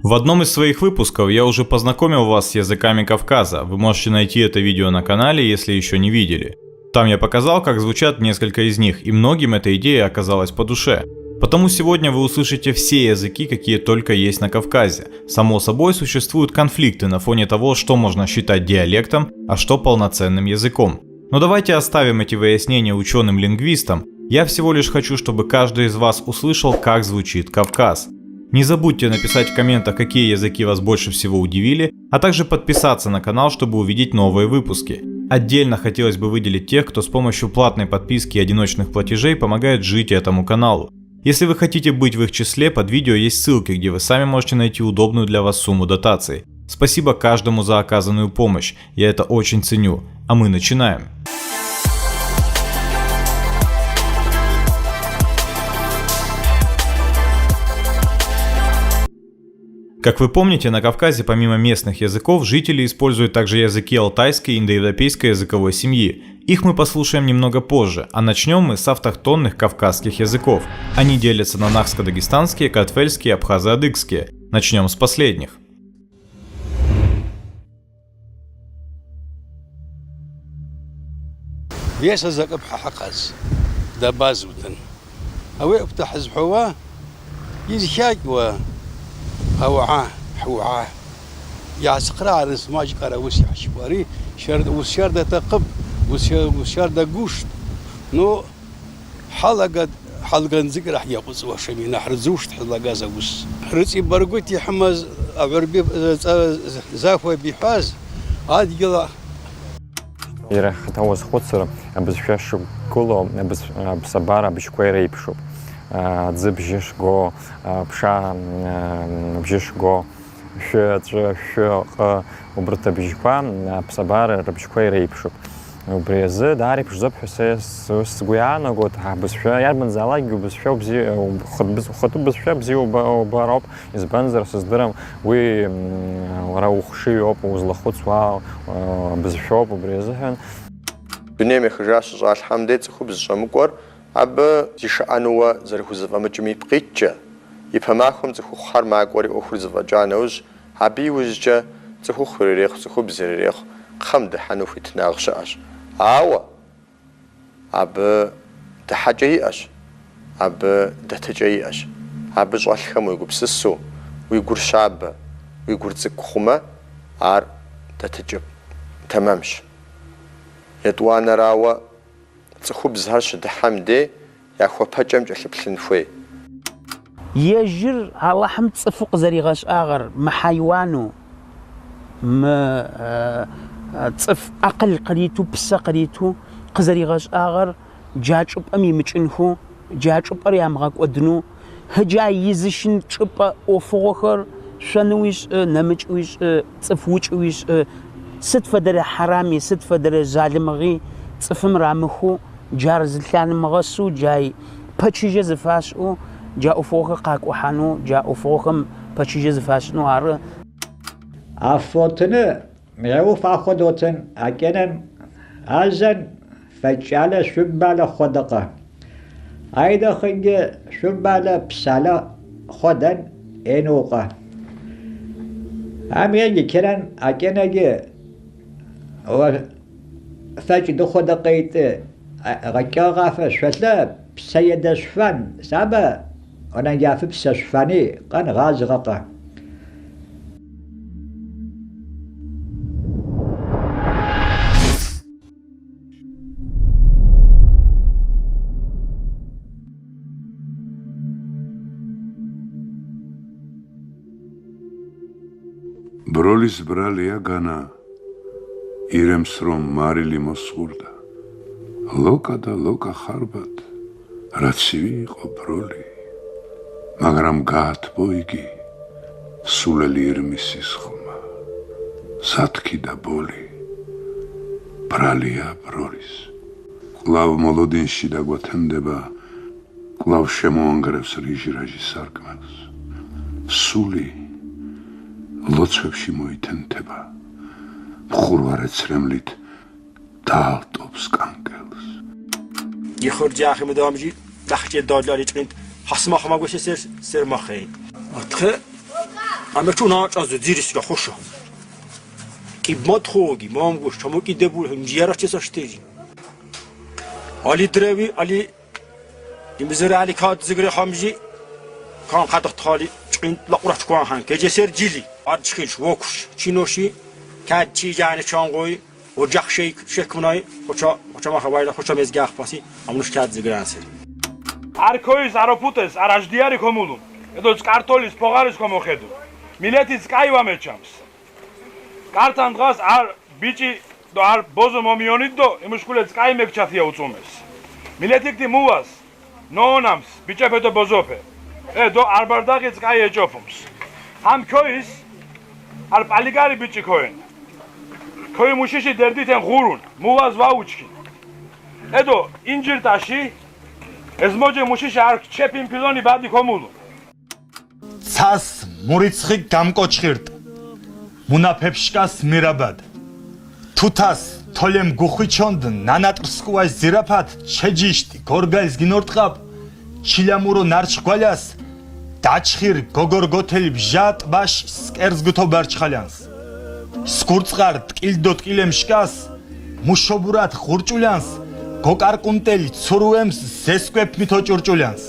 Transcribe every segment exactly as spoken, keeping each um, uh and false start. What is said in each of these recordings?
В одном из своих выпусков я уже познакомил вас с языками Кавказа. Вы можете найти это видео на канале, если еще не видели. Там я показал, как звучат несколько из них, и многим эта идея оказалась по душе. Потому сегодня вы услышите все языки, какие только есть на Кавказе. Само собой, существуют конфликты на фоне того, что можно считать диалектом, а что полноценным языком. Но давайте оставим эти выяснения ученым-лингвистам. Я всего лишь хочу, чтобы каждый из вас услышал, как звучит Кавказ. Не забудьте написать в комментах, какие языки вас больше всего удивили, а также подписаться на канал, чтобы увидеть новые выпуски. Отдельно хотелось бы выделить тех, кто с помощью платной подписки и одиночных платежей помогает жить этому каналу. Если вы хотите быть в их числе, под видео есть ссылки, где вы сами можете найти удобную для вас сумму дотаций. Спасибо каждому за оказанную помощь, я это очень ценю. А мы начинаем. Как вы помните, на Кавказе помимо местных языков жители используют также языки алтайской и индоевропейской языковой семьи. Их мы послушаем немного позже, а начнем мы с автохтонных кавказских языков. Они делятся на нахско-дагестанские, катфельские, абхазо-адыгские. Начнем с последних. Веса закъып хьахьыкъаз, дабаз утын. Ауи апта хӏызхӏвауа, йызхакӏуа аугӏа, хӏугӏа. Йгӏасхърагӏарыз маджкъара уыс йхӏчпари, шард-, уыс шарда такъып, уыс ша-, уыс шарда гушт. Ну, хӏалагад-, хӏалгандзыкӏра хӏйакъуцӏуа шамина хӏрдзушт хӏалагаз ауыс. Рыцӏи баргути хӏамаз агӏварби, э, цӏа-, захва бихӏваз, адгьила Иара ихаҭа уазхәыцыр, абызшәа шгылоу абыз-, аԥсабара абжьқәа иреиԥшуп. Аӡы бжьы шго, аԥша, м, бжьы шго, шәы, аҵәы, шәы, ҟы, убарҭ абжьқәа, аԥсабара рыбжьқәа иреиԥшуп. Убри азы даара иԥшӡоуп ҳәа са ус сгәы иаанагоит, ҳбызшәа иарбанзаалакгьы убызшәа убзи-, ухатә быз-, ухатәы бызшәа бзиа уба-, убароуп. Избанзар, сыздырам, уи, м, уара ухшыҩ ауп, узлахәыцуа, э, бызшәоуп, убри азыҳәан. Дунейм ихыжа щыщӏалъхьэм дей цӏыхубз щӏэмыкӏуэр абы зи шыӏэнууэ зэрыхузэфӏэмыкӏми пкъитӏкӏэ, ипэ махуэм цӏыхухъухьэр макӏуэри ӏуэхур зэфӏэкӏа нэужь, абы иужькӏэ цӏыхухъу ирырехъу, цӏыхубз ирырехъу кхъэм дыхьэну хуитынагъ щыӏэщ. Ауэ, Абы дыхьэкӏэ иӏэщ, абы дэтыкӏэ иӏэщ. Абы щӏэлъхэм уегупсысу, уи гур щабэ, уи гур цӏыкӏу хъумэ, ар дэтыкӏэ тэмэмщ. Етӏуанэрауэ, цӏыхубзхэр щыдыхьэм дей яхуэпэкӏэм кӏэлъыплъын хуей. Ежьыр Алыхьым цӏыфу къызэригъэщӏагъэр, мы хьэйуану, мы цӏыф ӏэкъыл къриту, псэ къриту къызэригъэщӏагъэр джа чӏыпӏэм имыкӏын ху, джа чӏыпӏэр ямыгъэкӏуэдыну, хьыджа и зышын чӏыпӏэ ӏуэхугъуэхэр щӏэнуи щӏы, нэмыкӏуи щӏы, цӏыф укӏуи щӏы, сыт фэдэрэ хьэрами, сыт фэдэрэ жьалымыгъи цӏыфым рамыхуу, джар зылъанымыгъэсу, джай пэчыжьэ зыфащӏу, джа ӏуэхугъуэхэр къакӏухьэну, джа ӏуэхугъуэхэм пэчыжьэ зыфащӏыну ары. Афотыны мыгъеуфа хуэдотын акӏэным азэн фэкӏалэ шъубалэ хуэдэкъэ. Айдэ хъыгы шъубалэ псалэ хуэдэн энукъэ. Ам еги кирэн акӏэнэги фэкӏ дыхъуэдэ къейтӏы гъэкӏэгъафэ шъолъэ псэедэшъуфэн сабэ онэнгяфы псэшъуфэни къэн гъазгъэкъэ. Бролис бралия гана, ирем сром марили мосгурда. Лока да лока харбат, рацивико броли. Магарам гат бойги, сулали ирмисис хума. Сатки да боли, бралия бролис. Клав молодин шида готендеба, Клав шемоангревс рижи-ражи саркмелс. Сули лоцвебши мойтентеба. Бхурваре цремлит далтӏубс кӏанкӏелс. Ихурджахи мудамжи дахче додлари чкъинт хасма хамагуше сер сер махей. Атхе Амма чуна чӀазу дзирисга хуша. КӀибмад хуги, мамгуш, чаму кӀиде бур, хӀунжи ярачес аштери. Али древи, али имзира али кад зигри хамжи, кан хадат хали, чӀин лакъурач кван хан, кеже сер жили. Арч хилш, вокуш, чиноши, кад чи жани чангой, Оджах шейк, шекунай, хоча, хоча маха вайла, хоча мезгях паси, амнуш кад зигран сер. Ар койс, ар опутес, ар аждияри комулу. Эдоц картолис, погарис комохеду. Милетиц кайва мечамс. Картан дгас ар бичи до ар бозо момионидо, имушкулец кай мекчатия уцумес. Милетикти мувас. Нонамс, бичӀапе до бозопе. Э, до арбардагъи цкӀай ечӀопумс. Гьам ккойс, ар пӀалигари бичӀи ккоен. Ккой мушиши дердитен гъурун, муваз ва учкин. Эдо, инжир таши, эзможе мушиши ар чепин пилони бади комулу. Цас мурицхъи гам кӀочхиртӀ, муна пепшкас мирабад. Тутас толем гухвичонд нанатӀрскӀувай зирапат чечишти горгайз гинортӀкьаб, чиламуро нарч гваляс, дачхир гогор готелиб жа тӀбаш скӀерз гуто барчхалянс. СкурцӀар ткӀилдо ткӀилем шкас, мушобурат хурчӀулянс, гокӀар кӀунтӀел цуруемс зесквеп мито чӀурчӀулянс.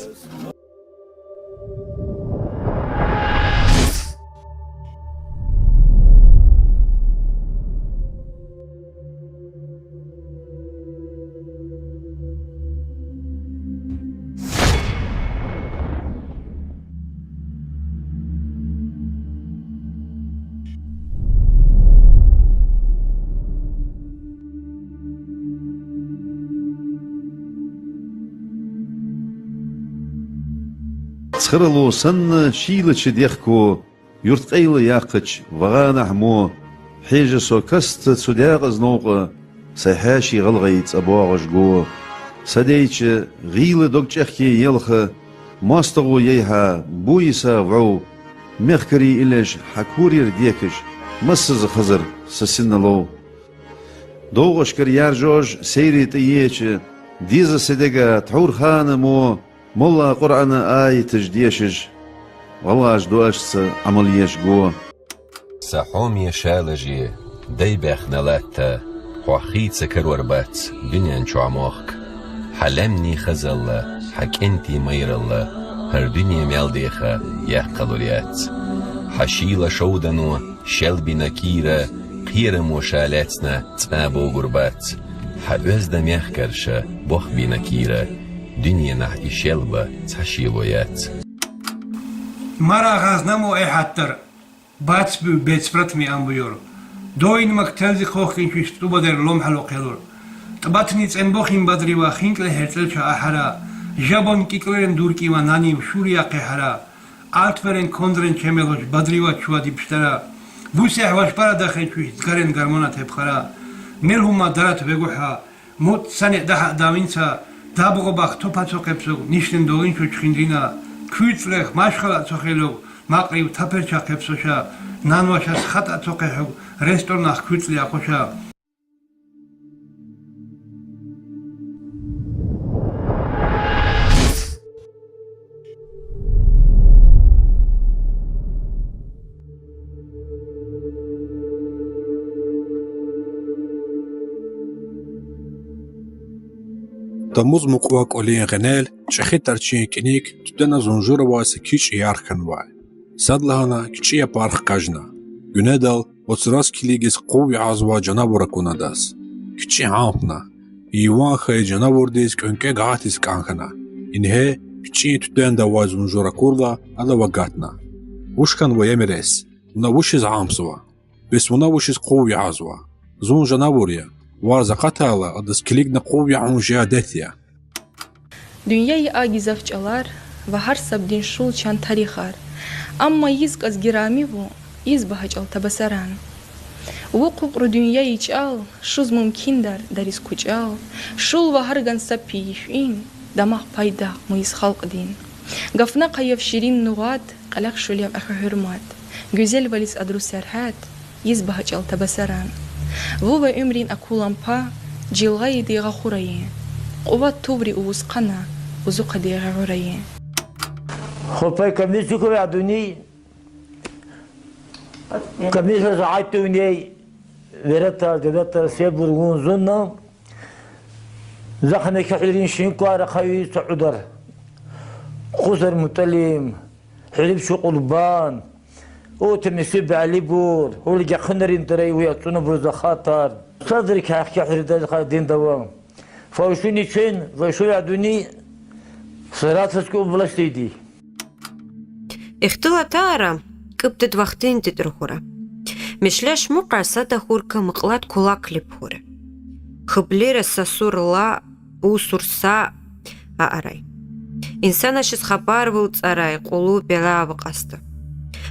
Цхарало санна шийлача дехко юрткъейла яхъач вагъанахь мо, хьежа со каста цу дякъаз новкъа, сай хьаьший гъалгъай цӀа богӀаш го. Са дейча гъийла дог чӀехке елха, моастагӀо ейхьа, буйса вӀов, мехкарий илеш хьа курир декаш, массаза хазар са синна лов. ДовгӀашкар яржош сейри тӀаеча, деза седега тхьур хана мо, молла Къуръана аяташ дешаш, гӀалгӀаш дуашца Ӏамал еш го. Са хьоме шалаже, дай баьхна латта, хьох хийца карор бац дуьнен чохь мохк. Хьан лаьмнийн хазалла, хьан кӀентийн майралла, хӀара дуьне мел деха, яккхалур яц. Хьан шийла шовдано, шел бина кийра, кхерамо ша лаьцна цкъа а богур бац. Хьан оьзда мехкарша бох бина кийра, дуьненахь и шел бан цхьа шело яц. Мара гӀазнамо эхьаттар, бац буй бецбратми амбуйор. Доин мак телзи кхохкинчуьш тӀубадер ломхьало кхелур. ТӀбатни цӀен бохин бадрива хинкӀле хӀерцӀелча ахьара, жабон кӀикӀлерен дуркӀива наним шур яккхехьара. Артверен кондрен чемелоч бадрива чува дибштара. Бусехь вашбара дахечуьш дгарен гармона тепхара. Мел хӀума дарат вегухьа, мут цане дахьа давинца, дабгъо бах топа цо кепсуг, нишлен долинчуч хинрина. КуьцӀлех машхала цо хелуг, макърив таперча кепсуша, нанвашас хатӀа цо кхехьуг, ресторнах куьцӀли акъуша. Тамуз мукъва кӀвалин гъенел чӀехи тарчин кӀаник тудена зунжуравай са кичӀ ярх хьанвай. Сад лагьана кичӀе парх къажна. Гуьнедал оцрас килигиз къув вягӀазвай жанавур акуна адаз. КичӀи гьанхна. Ийиван хьайи жанавурдиз кӀвенкӀве гагьатиз кӀан хьана. Ингье, кичӀин тудендавай зунжур акурла, ада вагатна. Вуш хьанва, я мерес? Вуна вучиз гьанхзава? Бес вуна вучиз къув вягӀазва? Зун жанавур я. Варз акъатайла, адаз килигна къув вягӀун жи адет я. Дуьньяи а гизаф чӀалар ва гьар сабдин шул чан тарихар. Амма йиз кӀаз гирами ву, йиз багьа чӀал табасаран. Ву хъукъру дуьньяи чӀал, шуз мумкиндар дариз кучӀал, шул ва гьарган сапи йифин, дамах пайдах муйиз халкьдин. Гафна хъаяв ширин нугъат, кьалахъ шулев ахьа гьуьрмат, гуьзелвализ адру сергьят, йиз багьа чӀал табасаран. Ву ва уьмрин акулан па, жилгъайди гъахурайи. Къуват туври увус хъана, узухъади гъегъурайи. Хопай камни чукур а дуьньи, Конечно, загьайтуни вератар, девлетар се бургъун зунна, захъ неке хьуьрин шин квара хъайи са гьудар. Хъузар МутӀалим, хьуьриб шу Къурбан, утмисиб Алибур, гьули гехъунарин тарай уя цӀунабур захатар. Садри кахке хьуьридаз ха дин давам. Фавшуни чен, фавшуни адуни, Саратовский областиди. Ихтилатара кӀибдид вахтинди тӀурхура. Мишлеш мукьа сада хьурка мукьлад кулаклиб хьура. Хъублира са сурла, бусурса, а арай. Инсанашиз хабар вуцӀарай кьулу бела ва кьасда.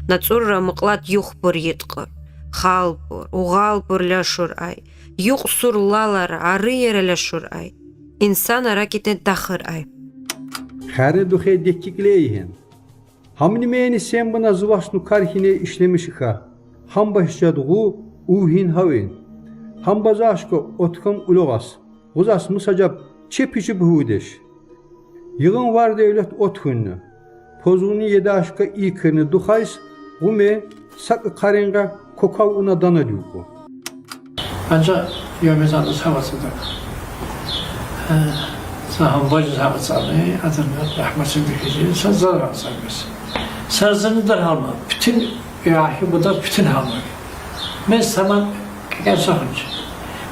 НацӀурра мукьлад юхбур йитӀкьур, халбур, угъалбур лашур ай, юкь сурлалар, арияра лашур ай. Инсанара китен дахъир ай. Хъарни духе деккикӀ лейгьен. Гьамни мени сенбана зуваш нукар хьине ишлемишиха. Гьамбаш жад гъу, ув гьин гьавин. Гьамбазашка отхам улугъас. Гъузас мусажаб чепи жиб гьудеш. Йигъин вар девлет отхунна. Позуни едашка икирни духайс гъуме сакӀ хъарингъа кокав уна данадиуку. Анжа йомезан савацада. Э, са гьамбажи савацами, адан рахмат сидихижи, са заран савес. Са зани даргьалма, битин яхи буда битин гьалма. Мен саман кӀел сахунч.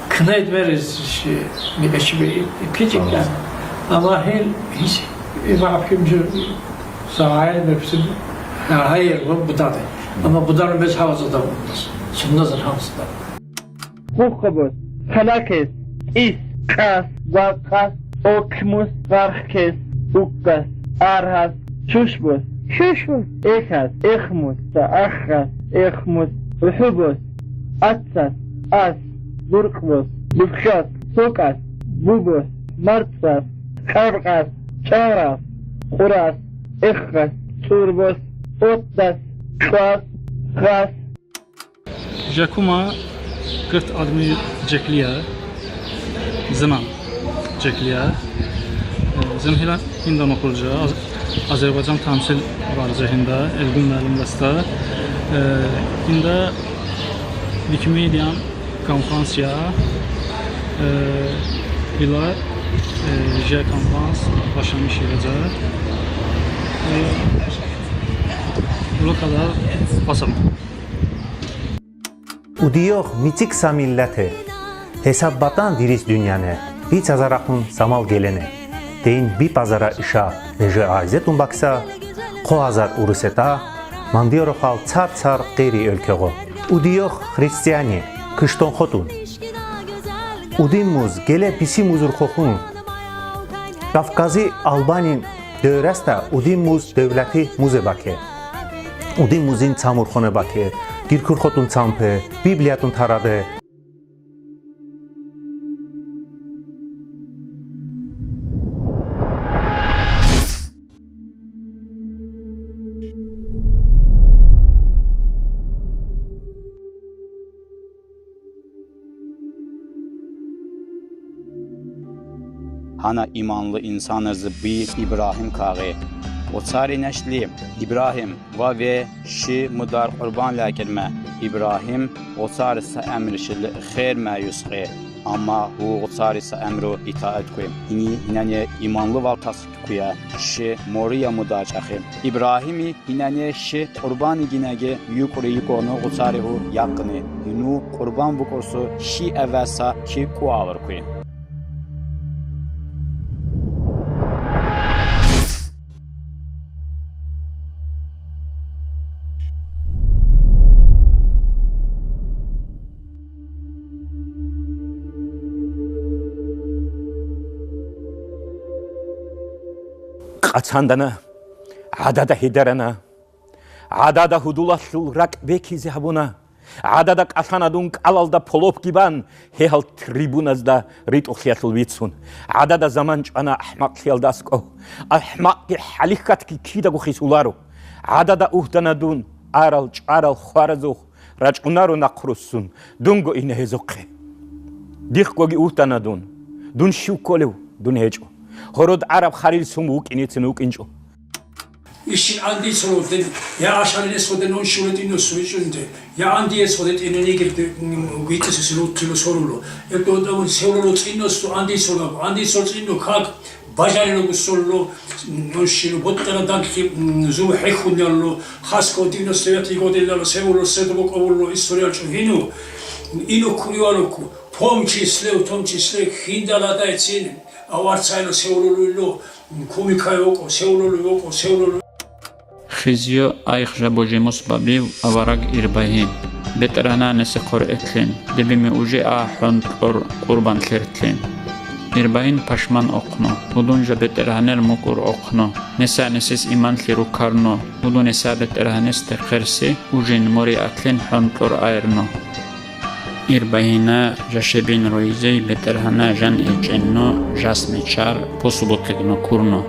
Кнайд мерез ши мекачи бе ипкичик я. Ама гьел гьич ивапким жу сагъайр мепсим. Гьайр ва будади. Ама будар мез гьавазада булмас. Сунназан гьавазада. Къухъабус, къалакес, ис, къас, гвакъас, окмус, къархкес, уккас, аргьас, шушбус, шушбус, эхас, эхмус, са ахгъас, эхмус, ухубус, ацас, ас, буркьбус, бубкас, сукас, бубус, марцас, къаркъас, чӀарас, кьурас, эхгъас, цӀурбус, оттас, кьвас, хас. Жакума гырт адми жеклия, зиман жеклия. Э, зимхила инда махуржа, Аз-, Азербайжан тамсил варжа хинда, Элгун муаллим даста. Э, инда Викимедиан конференция, э, была, э, же конференц башламиш яжа. Э, бу кадар басам. Удиёгъ мицик са миллете. Гьесаб батан дириз дуьньяне, би цазарахъун самал гелене. Дейин би пазара иша, вежи айзетун бакса, къо азар урусета, мандиёрухъал цар-цар къери уьлквегъо. Удиёгъ христиане, кыштон хотун. Удин муз геле биси музур хохун. Кавкази Албанин девресда удин муз девлети музе баке. Удин музин цамур хоне баке, гиркур хотун цампе, Библиятун тараде. Гьана иманлы инсанризиб Ибрагьим кагъи. Оцари нешли Ибрагьим ва ве ши мудар къурбан лякӀирме. Ибрагьим оцари са эмришили хер маюс хъи, амма гьу оцари са эмру итаат куй. Ини инане иманлувал тас куя ши Мория мудар чӀахи. Ибрагьими инане ши къурбани гинеги юкьри юкьону оцари гьу якъни. Ину къурбан вукӀурсу ши эвеса ки кӀуалур куй. Къацандана, гӀадада гьидарана. ГӀадада гьудулалъул ракӀ бекизе гьабуна. ГӀадада кӀалъана дун кӀалалда полопги бан, гьегьал трибуназда ритӀухълъиялъул вицун. ГӀадада заман чӀвана ахӀмакълъиялда аскӀов. АхӀмакъги хӀалихьатги кидаго хисуларо. ГӀадада угьдана дун, арал-чӀарал хваразухъ, рачӀунаро нахъруссун, дунго ине гьезухъе. Дихъгоги угьдана дун. Дун щив кколев, дун гьечӀо. Гьород гӀараб харил сум вукӀиницин вукӀинчӀо. Ишин анди цоло ден, я ашалин эсходен он шулет ино су ичунде, я анди эсходет ино нигер де, м, гитес эсилут тилу соруло. Эпто да он сеуло цинно су анди цоло, анди цол цинно как бажалило гусолло, м, он шилу боттара данки, м, зу хехунялло, хаско девяносто девятый годиллало сеуло седобо ковулло история чугину, ино куриуалоку, в том числе, в том числе, хиндала дайцин, аварцайло сеуло луйло, Кумикай окӀо, севлулуй окӀо, севлулуй. Хизю айх жабужи мус бабив авараг Ирбагьин. БетӀергьана неси хъур этлин, дебими ужи а хӀун кьур къурбан лъертлин. Ирбагьин пашман охъну, гьудун жа бетӀергьанер мукӀур охъну, неса несис иманлъи рукарну, гьудун неса бетӀергьанес техъерси, ужин мури атлин хӀун кьур айрну. Ирбагьина жашебин руизей бетӀергьана жан эчӀенну, жас мечар посубутлигну курну.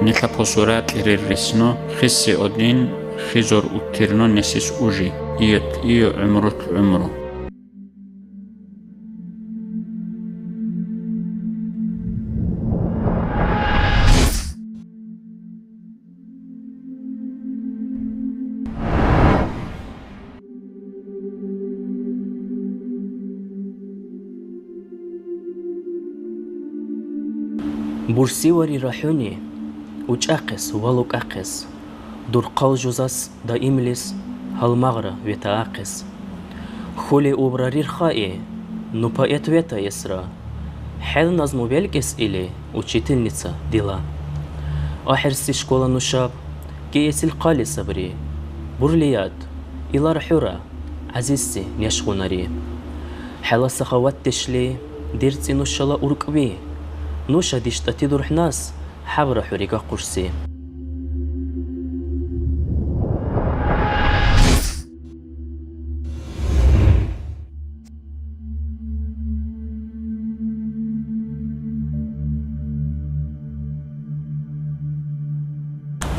Нилъа посура кьирир ресну, хисси один, хизур уттирну несис ужи, иют ию гӀумрут гӀумру. Бурсивари рахӀуни, учӀахъес ва лукӀахъес, дурхъал жузас даимлис гьалмагъра ветаахъес. Хьули убра рирхаи, ну поэт ветаэсра, хӀел назму белкӀес или учительница дила. АхӀерси школа нушаб кӀиэсил хъали сабри. Бурлият, илар хӀура, гӀязизси нешгъунари. ХӀела сахаватдешли дирцӀи нушала уркӀби. Нуша диштӀати дурхӀнас хӀябра хӀу ригахъурси.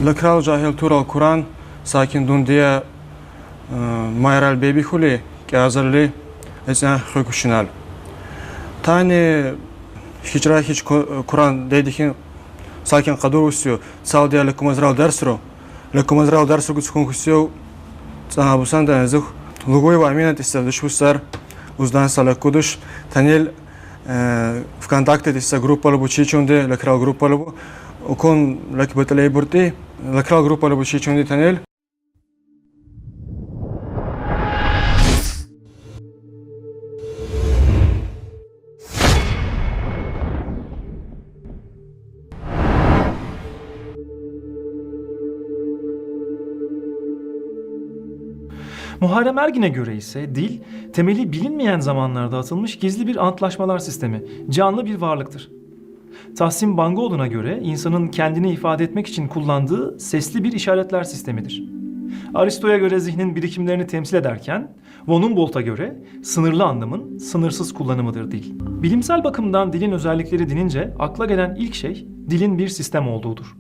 Лакрал жагьил турал Куран, сакин дундия, э, майрал бебихули, кӀазарли, эцӀян хӀекучинал. Тани хичра хич ку-, Куран дедихин сакин къадурусю, цалдия лекумазрал дарсру. Лекумазрал дарсру гуцкун хусю, цӀа бусан да назух. Лугуева Амина тиса душ бусар, уздан сала кудуш, танил, э, ВКонтакте тиса группа лубу чичунди, лекрал группа лубу. Укун лек баталей бурти, лекрал группа лубу чичунди танил. Muharrem Ergin'e göre ise dil, temeli bilinmeyen zamanlarda atılmış gizli bir antlaşmalar sistemi, canlı bir varlıktır. Tahsin Bangoğlu'na göre insanın kendini ifade etmek için kullandığı sesli bir işaretler sistemidir. Aristo'ya göre zihnin birikimlerini temsil ederken, Von Humboldt'a göre sınırlı anlamın sınırsız kullanımıdır dil. Bilimsel bakımdan dilin özellikleri denince akla gelen ilk şey dilin bir sistem olduğudur.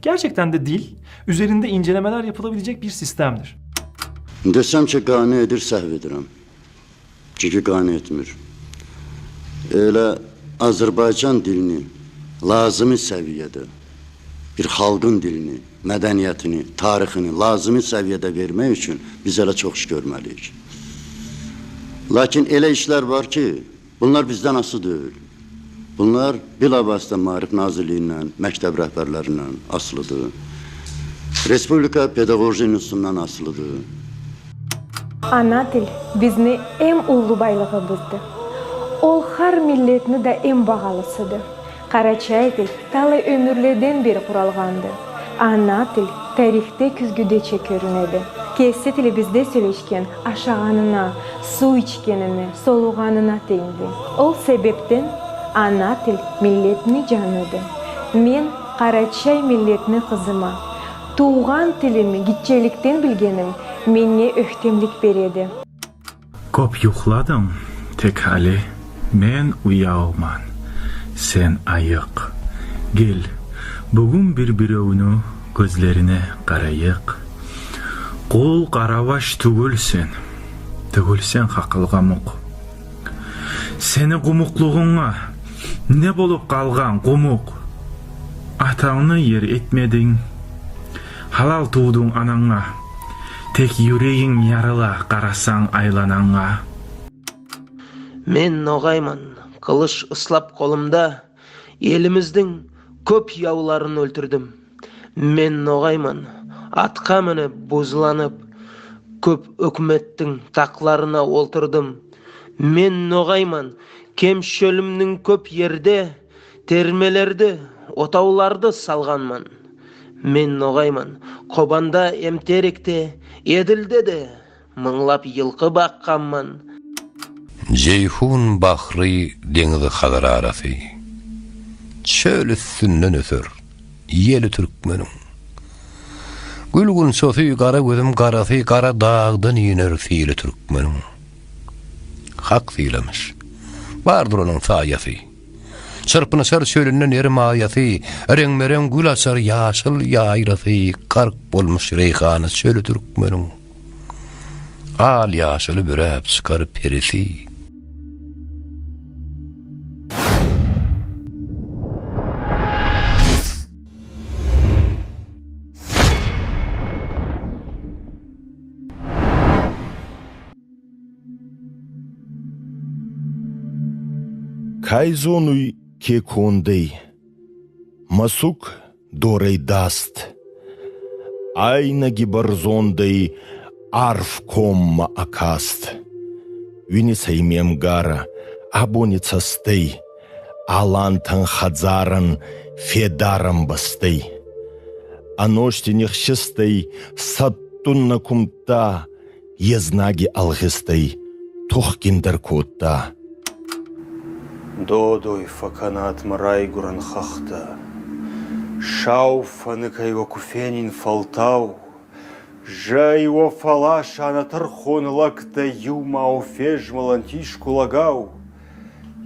Gerçekten de dil, üzerinde incelemeler yapılabilecek bir sistemdir. Desem ki, qane edir, səhv edirəm. Çünki qane etmir. Elə Azərbaycan dilini lazımi səviyyədə, bir xalqın dilini, mədəniyyətini, tarixini lazımi səviyyədə vermək üçün biz hələ çox iş görməliyik. Lakin elə işlər var ki, bunlar bizdən asılı deyil. Bunlar bilavasitə Maarif Nazirliyindən, məktəb rəhbərlərindən asılıdır. Respublika Pedaqoji İnstitutundan asılıdır. Ana til bizni em ullu baylığımızdı. Ol har milletni de em bağalısıdı. Qaraçay til talay ömürleden beri quralğandı. Ana til tarihte küzgüdeçe körünedi. Kesi tilimizde söleşken aşağanına, su içkenine, soluğanına teñdi. Ol sebepten ana til milletni canıdı. Men Qaraçay milletni qızıma. Tuvğan tilimi gitçelikten bilgenim meñe öhtemlik beredi. Köp yuqladım, tek hali men uyalman, sen ayıq. Gel, bugün bir-birevni gözlerine qarayıq. Qul qaravaş tügülsen, tügülsen haqıl qamuq. Seni qumuqluğuña ne bolıp qalğan, qumuq? Atañnı yer etmediñ, Halal tuwduń anańa, tek júregiń jarala, qarasam aylananǵa. Men noǵayman, qılısh uslap qolımda, elimizdiń kóp yawların óltirdim. Men noǵayman, atqa minip, buzlanıp, kóp ókimettiń taqlarına oltırdım. Men noǵayman, kem shólimniń kóp jerde termelerdi, otawlardı salǵanman. Men noǵayman, Qobanda em Terekte, Edilde de mıńlap yılqı baqqanman. Jeyhun, Bahrıy, deńizi Hazar arası, shól ústinden óser eli túrkmeniń. Gúlgúnçosı, Qaragúzim qarası, Qara dagdan ener seli túrkmeniń. Hak sylamış, bardyr onıń sayasy. Çırpynyşar çölünden er mayasy, reňbe-reň gül açar ýaşyl ýaýrasy, gark bolmuş reýhana çöli türkmeniň. Al ýaşyly büräp çykar perisi. Кайзонуй кекондей, масук дорай даст. Айна гибарзондай арф комма акаст. Вини саймем гара, абони цастай, алантан хазаран федарам бастай. Аношти нихшистай саттунна кумта, езнаги алгъистай тухгиндар кодта. Додой факанат мрай гуран хахта. Шау фаны кайва куфенин фалтау. Жай ва фалаш ана тархон лакта юма офежмалан тишку лагау.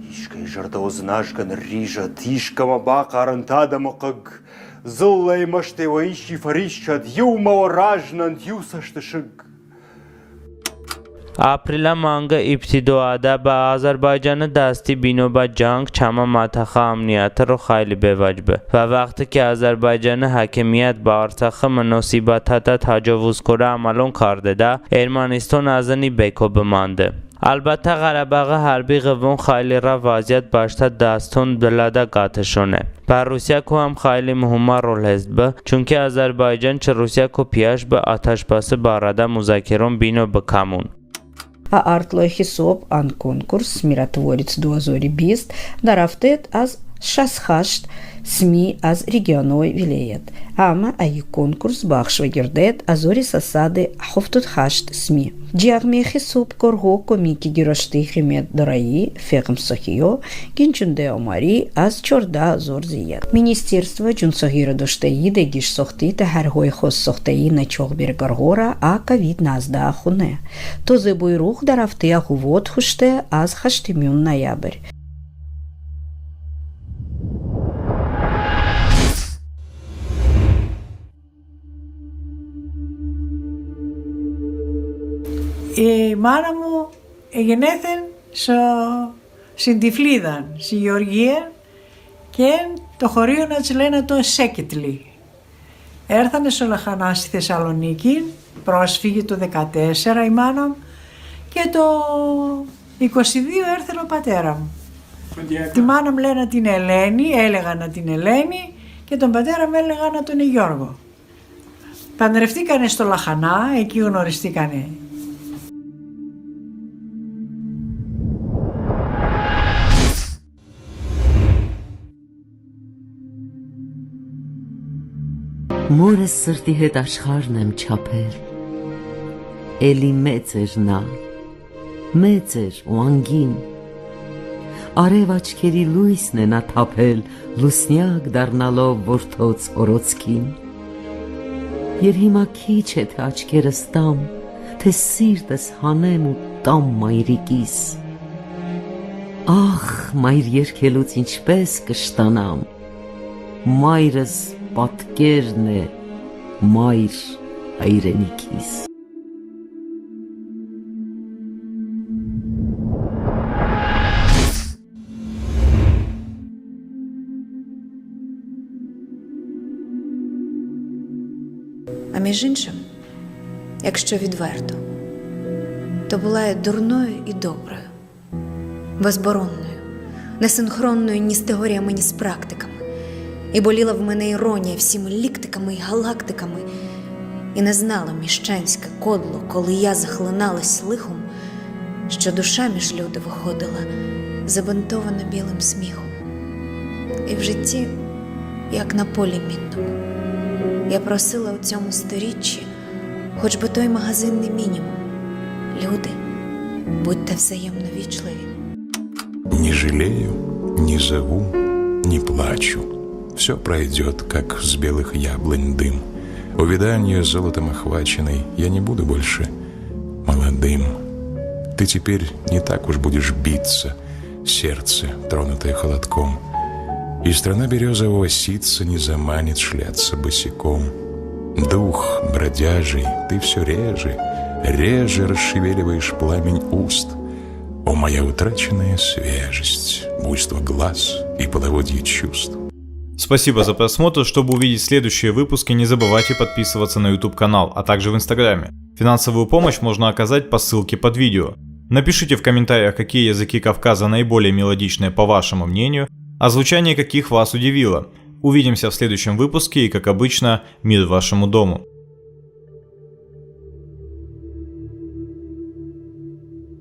Ишкай жарда ознашган рижа тишкама бакаран тадама кыг. Зыллай маштай ва иши фаришчат юма ва ражнан тюсашты шыг. Aprela mangı ibtidoada ba Azerbaycani dasti binoba cang çama mataxa amniyatı ro xayli bevac bi. Va vaqti ki Azerbaycani hakimiyet ba artaxı mınosibatata tacovuz kore amalon kardeda, Ermaniston azini beko bimandi. Albatta, Ğarabağı harbi ğıvon xayli ra vaziyet başta daston bilada gatışone. Ba Rusiya ku am xayli muhuma rol hest bi, çunki Azerbaycan çı Rusiya ku piyaş bi ataşbası barada muzakeron bino bi kamun. А артлы хисоб ан конкурс «Миротворец дуазори бист» дарафтет аз шас хашт сми аз регионой вилеет. Ама ай конкурс бахш вегирдет азори сасады хуфтут хашт сми. Джиагме хисоб корго комики гирошты химет дораи фегм сохио гинчунде омари аз чорда зор зият. Министерство джунсохира доштаи дегиш сохти та хар гой хос сохтаи на чогбер гаргора а ковид ноздаах хуне. Тозы буйрух дарафтыя хувод хуште аз хаштымюн ноябрь. Η μάνα μου εγενέθεν σο, στην Τυφλίδα, στη Γεωργία, και το χωρίο να της λένε το Σέκετλι. Έρθανε στο Λαχανά στη Θεσσαλονίκη, πρόσφυγε το δεκατέσσερα η μάνα μου, και το είκοσι δύο έρθεν ο πατέρα μου. Τη μάνα μου λένε την Ελένη, έλεγα να την Ελένη, και τον πατέρα μου έλεγα να τον Γιώργο. Παντρευτήκανε στο Λαχανά, εκεί γνωριστήκανε. Մորս սրտի հետ աշխարհն եմ չափել, էլի մեծ էր նա, մեծ էր ու անգին։ Արև աչքերի լույսն է նա թափել, լուսնյակ դառնալով որդոց օրոցքին։ Եվ հիմա քիչ է, թե աչքերս տամ, թե սիրտս հանեմ ու տամ մայրիկիս։ Ախ, մայր երգելուց ինչպես կշտանամ, մայրս պատկերն է, մայր հայրենիքիս։ Між іншим, якщо відверто, то була я дурною і доброю, безборонною, несинхронною ні з теоріями, ні з практиками. І боліла в мене іронія всіма ліктиками і галактиками. І не знала міщанське кодло, коли я захлиналась лихом, що душа між люди виходила, забинтована білим сміхом. І в житті, як на полі мінному, я просила у цьому сторіччі хоч би той магазинний мінімум. Люди, будьте взаємно вічливі. Не жалею, не зову, не плачу. Все пройдет, как с белых яблонь дым. Увиданию золотом охваченный, я не буду больше молодым. Ты теперь не так уж будешь биться, сердце, тронутое холодком. И страна березового ситца не заманит шляться босиком. Дух бродяжий, ты все реже, реже расшевеливаешь пламень уст. О, моя утраченная свежесть, буйство глаз и половодье чувств. Спасибо за просмотр. Чтобы увидеть следующие выпуски, не забывайте подписываться на YouTube канал, а также в Инстаграме. Финансовую помощь можно оказать по ссылке под видео. Напишите в комментариях, какие языки Кавказа наиболее мелодичные по вашему мнению, а звучание каких вас удивило. Увидимся в следующем выпуске и, как обычно, мир вашему дому.